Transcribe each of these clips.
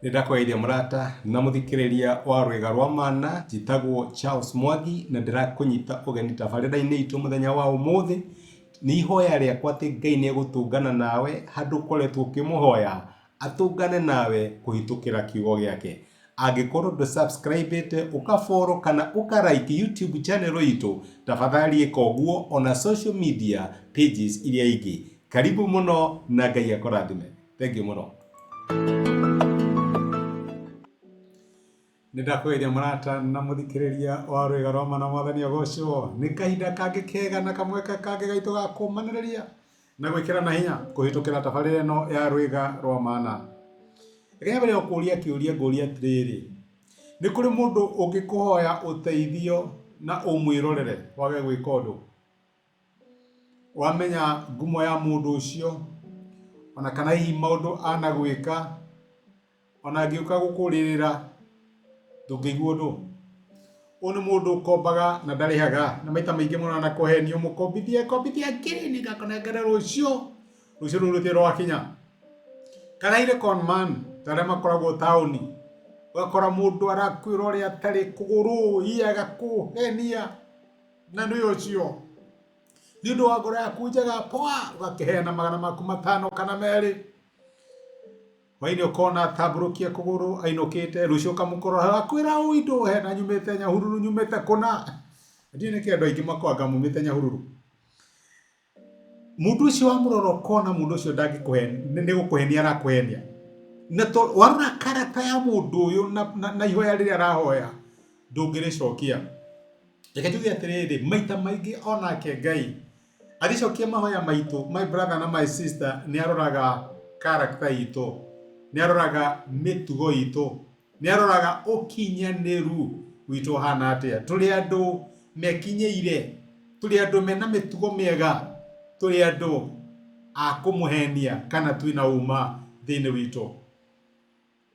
Nĩ ndakũgeithia mũrata na mũthikĩrĩria wa rwĩga rwa mana, njĩtagwo Charles Mwangi na ndĩrakũnyita ũgeni tabarĩra-inĩ itũ mũthenya wa ũmũthĩ. Nĩ ihoya rĩakwa atĩ Ngai nĩ egũtũngana nawe handũ ũkoretwo ũkĩmũhoya, atũngane nawe kũhĩtũkĩra kiugo gĩake. Angĩkorwo ndũ subscribe ĩte, ũka follow kana ũka like YouTube channel itũ, tafadhali ĩka ũguo ona social media pages iria ingĩ. Karibu mũno na Ngai akũrathime. Thengiũ mũno. Nĩ ndakũgeithia mũrata na mũthikĩrĩria wa rwĩga rwa mana mwathani agocwo. Nĩ kahinda kangĩ kega na kamweke kangĩ gaitũ ga kũmanĩrĩria na gwĩkĩrana hinya kũhĩtũkĩra tabarĩra ĩno ya rwĩga rwa mana. Reke nyambĩrĩrie gũkũria kĩũria ngũrie atĩrĩrĩ, nĩ kũrĩ mũndũ ũngĩkũhoya ũteithio na ũmwĩrorere wage gwĩka ũndũ? Wamenya ngumo ya mũndũ ũcio, ona kana hihi maũndũ anagwĩka, ona angĩũka gũkũrĩrĩra ndũngĩigua ũndũ. Ũyũ nĩ mũndũ ũkombaga na ndarĩhaga, na maita maingĩ mũno anakũhenia ũmũkombithie kombithia ngiri nĩngakũnengera rũciũ, rũciũ rũu rũtirĩ rwakinya. Kana irĩ con man ta arĩa makoragwo taũni, ũgakora mũndũ arakwĩra ũrĩa atarĩ kũgũrũ, iye agakũhenia. Na nĩ ũcio nĩ ũndũ wa ngoro yaku njega poa ũgakĩheana 500 kana 2 hwainĩ ũkona atambũrũkia kũgũrũ ainũkĩte rũciũ ũkamũkora akwĩra ũi ndũhe na nyumĩte Nyahururu nyumĩte kũna ndiũĩ nĩkĩ andũ aingĩ makwanga mumĩte Nyahururu. Mũndũ ũcio wamũrora ũkona mũndũ ũcio ndangĩkũhe nĩ gũkũhenia arakũhenia na to warora karata ya mũndũ ũyũ na, na, na ihoya rĩrĩa arahoya ndũngĩrĩcokia. Reke njuge atĩrĩrĩ, maita maingĩ onake Ngai agĩcokia mahoya maitũ, my brother na my sister, nĩ aroraga character itũ, nĩ aroraga mĩtugo itũ, Nĩ aroraga ũkinyanĩru witũ ũhana atĩa. Tũrĩ andũ mekinyĩire? Tũrĩ andũ mena mĩtugo mĩega? Tũrĩ andũ a kũmũhenia kana twĩna ũma thĩinĩ witũ?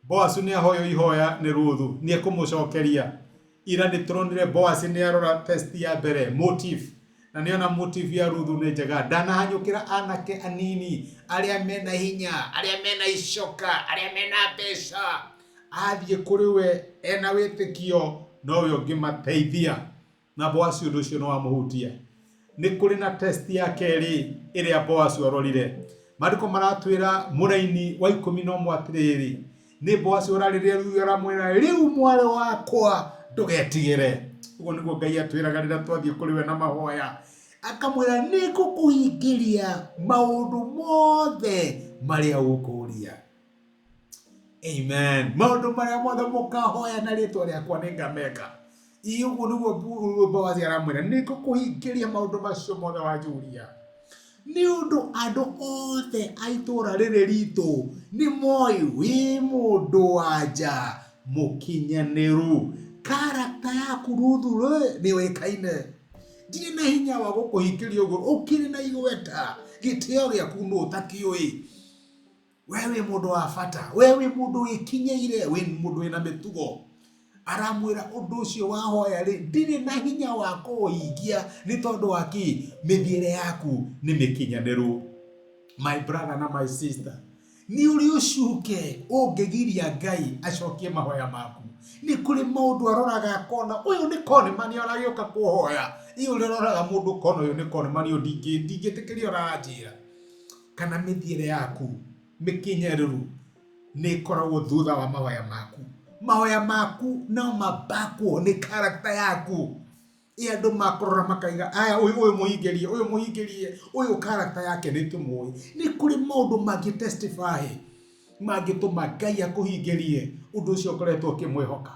Boazu nĩ ahoywo ihoya nĩ Ruthu, nĩ ekũmũcokeria. Ira nĩ tũronire Boazi nĩ arora test ya mbere, motive, na nĩ ona motive ya Ruthu nĩ njega. Ndanahanyũkĩra anake anini arĩa mena hinya, arĩa mena icoka, arĩa mena mbeca. Athiĩ kũrĩ we ena wĩtĩkio nowe ũngĩmateithia. Na Boazi ũndũ ũcio nĩ wamũhutia. Nĩ kũrĩ na test ya kerĩ ĩrĩa Boazu arorire. Maandĩko maratwĩra mũraini wa 11 atĩrĩrĩ, nĩ Boazu ũrarĩrĩa Ruthu aramwĩra, rĩu mwarĩ wakwa ndũgetigĩre. Ũguo nĩguo Ngai atwĩraga rĩrĩa twathiĩ kũrĩ we na mahoya. Akamwĩra nĩ ngũkũhingĩria maũndũ mothe marĩa ũkũria. Amen. Maũndũ marĩa mothe mũkahoya na rĩtwa rĩakwa nĩ ngameka. Ĩ ũguo nĩguo Boazi aramwĩra, nĩ ngũkũhingĩria maũndũ macio mothe wanjũria. Nĩ ũndũ andũ othe a itũũra rĩrĩ ritũ nĩ moĩ wĩ mũndũ wa nja mũkinyanĩru. Karakta yaku Ruthu rĩ nĩ yũĩkaine. Ndirĩ na hinya wa gũkũhingĩria ũguo, ũkĩrĩ na igweta, gĩtĩo gĩaku nũ ũtakĩũĩ. We wĩ mũndũ wa bata, we wĩ mũndũ wĩkinyĩire, wĩ mũndũ wĩna mĩtugo. Aramwĩra ũndũ ũcio wahoya rĩ, ndirĩ na hinya wa kũũhingia nĩ tondũ wa kĩ? Mĩthiĩre yaku nĩ mĩkinyanĩru. My brother na my sister, nĩ ũrĩ ũcuke ũngĩgiria Ngai acokie mahoya maku. Nĩ kũrĩ maũndũ aroraga akona ũyũ nĩ konimani aragĩũka kũhoya. Ĩ ũrĩa ũroraga mũndũ ũkona ũyũ nĩ konimani ũyũ ndingĩtĩkĩria ũranjĩra. Kana mĩthiĩre yaku mĩkinyanĩru nĩ ĩkoragwo thutha wa mahoya maku. Mahoya maku no mabakwo nĩ character yaku. Ĩ andũ makũrora makaiga aya ũyũ ũyũ mũhingĩrie ũyũ mũhingĩrie ũyũ character yake nĩ tũmũĩ. Nĩ kũrĩ maũndũ mangĩ testify mangĩtũma Ngai akũhingĩrie ũndũ ũcio ũkoretwo ũkĩmwĩhoka.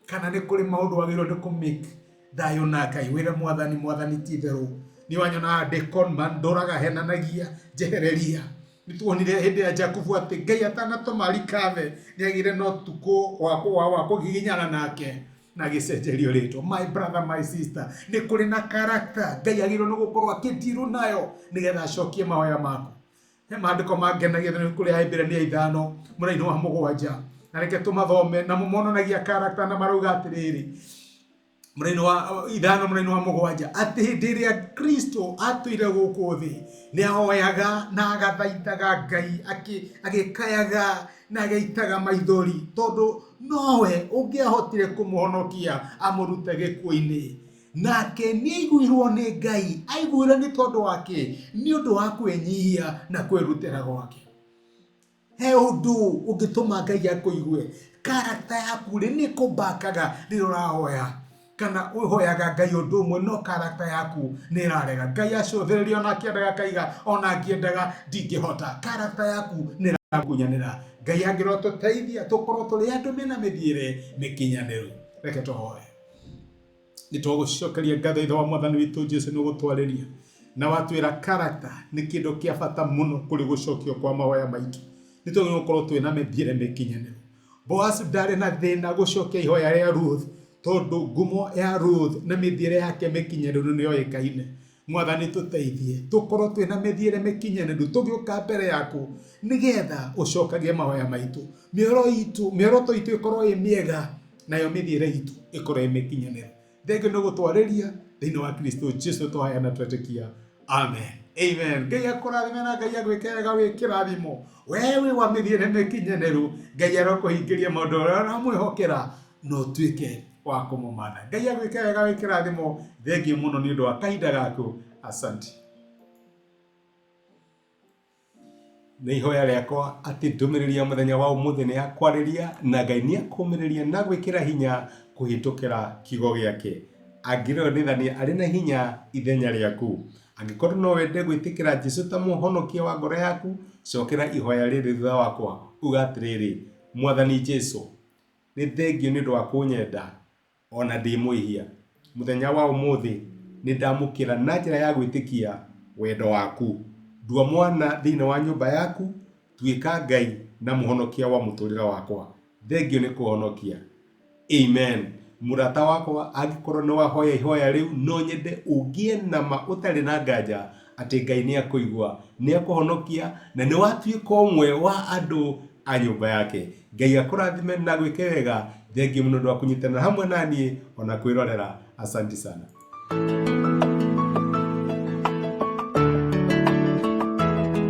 Kana nĩ kũrĩ maũndũ wagĩrĩirwo nĩ kũ make thayũ na Ngai wĩre mwathani mwathani ti itherũ niĩ wanyonaga ndĩ conman ndũraga henanagia njehereria. Nĩ tuonire hĩndĩ ya Jakubu atĩ Ngai atanatũma recover nĩ agĩire na ũtukũ wa kũgiginyana nake na agĩcenjerio rĩtwa. My brother, my sister, nĩ kũrĩ na character Ngai agĩrĩirwo nĩ gũkorwo akĩndirwo nayo nĩgetha acokie mahoya maku. He maandĩko mangenagia thĩinĩ wa ibuku rĩa Ahibirania 5 mũraini wa 7 na reke tũmathome namo monanagia character na marauga atĩrĩrĩ. Mũraini wa 5 mũraini wa 7, atĩ hĩndĩ ĩrĩa Kristo atũire gũkũ thĩ nĩ ahoyaga na agathaithaga Ngai agĩkayaga na agĩitaga maithori, tondũ nowe ũngĩahotire kũmũhonokia amũrute gĩkuũ-inĩ. Nake nĩ aiguirwo nĩ Ngai. Aiguire nĩ tondũ wa kĩ? Nĩ ũndũ wa kwĩnyihia na kwĩrutĩra gwake. He ũndũ ũngĩtũma Ngai akũigue. Character yaku rĩ, nĩ ĩkũmbakaga rĩrĩa ũrahoya. Kana ũhoyaga Ngai ũndũ ũmwe no character yaku nĩ ĩrarega. Ngai acũthĩrĩria ona akĩendaga akaiga ona ngĩendaga ndingĩhota. Character yaku nĩ ĩrakunyanĩra. Ngai angĩrotũteithia tũkorwo tũrĩ andũ mena mĩthiĩre mĩkinyanĩru. Reke tũhoe. Nĩ twagũcokeria ngatho Ithe wa Mwathani witũ Jesu nĩ gũtwarĩria na watwĩra character nĩ kĩndũ kĩa bata mũno kũrĩ gũcokio kwa mahoya maitũ. Nĩ twagĩrĩirwo gũkorwo twĩna mĩthiĩre mĩkinyanĩru. Boaz ndarĩ na thĩna gũcokia ihoya rĩa Ruth tondũ ngumo ya Ruth na mĩthiĩre yake mĩkinyanĩru nĩ yoĩkaine. Mwathani tũteithie tũkorwo twĩna mĩthiĩre mĩkinyanĩru tũgĩũka mbere yaku nĩgetha ũcokagie mahoya maitũ. Mĩoroto itũ ĩkorwo ĩ mĩega nayo mĩthiĩre itũ ĩkorwo ĩ mĩkinyanĩru. Thengiũ nĩ gũtwarĩria thĩinĩ wa Kristo Jesu twahoya na twetĩkia. Amen. Amen. Ngai akũrathime na Ngai agwĩke wega wĩ kĩrathimo. We wĩ wa mĩthiĩre mĩkinyanĩru. Ngai arokũhingĩria maũndũ marĩa ũramwĩhokera na ũtuĩke wa kũmũmatha. Ngai agwĩke wega wĩ kĩrathimo. Thengiũ mũno nĩ ũndũ wa kahinda gaku. Asante. Nĩ ihoya rĩakwa atĩ ndũmĩrĩri ya mũthenya wa ũmũthĩ nĩ yakwarĩria na Ngai nĩ akũmĩrĩria na gwĩkĩra hinya kũhĩtũkĩra kiugo gĩake. Angĩronithania arĩ na hinya ithenya rĩaku. Angĩkorwo no wende gwĩtĩkĩra Jesu ta mũhonokia wa ngoro yaku, cokera ihoya rĩrĩ thutha wakwa, uga atĩrĩrĩ, Mwathani Jesu, nĩ thengiũ nĩ ũndũ wa kũnyenda o na ndĩ mwĩhia. Mũthenya wa ũmũthĩ nĩ ndamũkĩra na njĩra ya gwĩtĩkia wendo waku. Ndua mwana thĩinĩ wa nyũmba yaku, tuĩka Ngai na mũhonokia wa mũtũrĩre wakwa. Thengiũ nĩ kũhonokia. Amen. Mũrata wakwa, angĩkorwo nĩ wahoya ihoya rĩu, no nyende ũgĩe na ma ũtarĩ na nganja atĩ Ngai nĩ akũigua, nĩ akũhonokia na nĩ watuĩka ũmwe wa andũ a nyũmba yake. Ngai akũrathime na agwĩke wega. Thengiũ mũno nĩ ũndũ wa kũnyitanĩra hamwe na niĩ ona kwĩrorera. Asanti sana.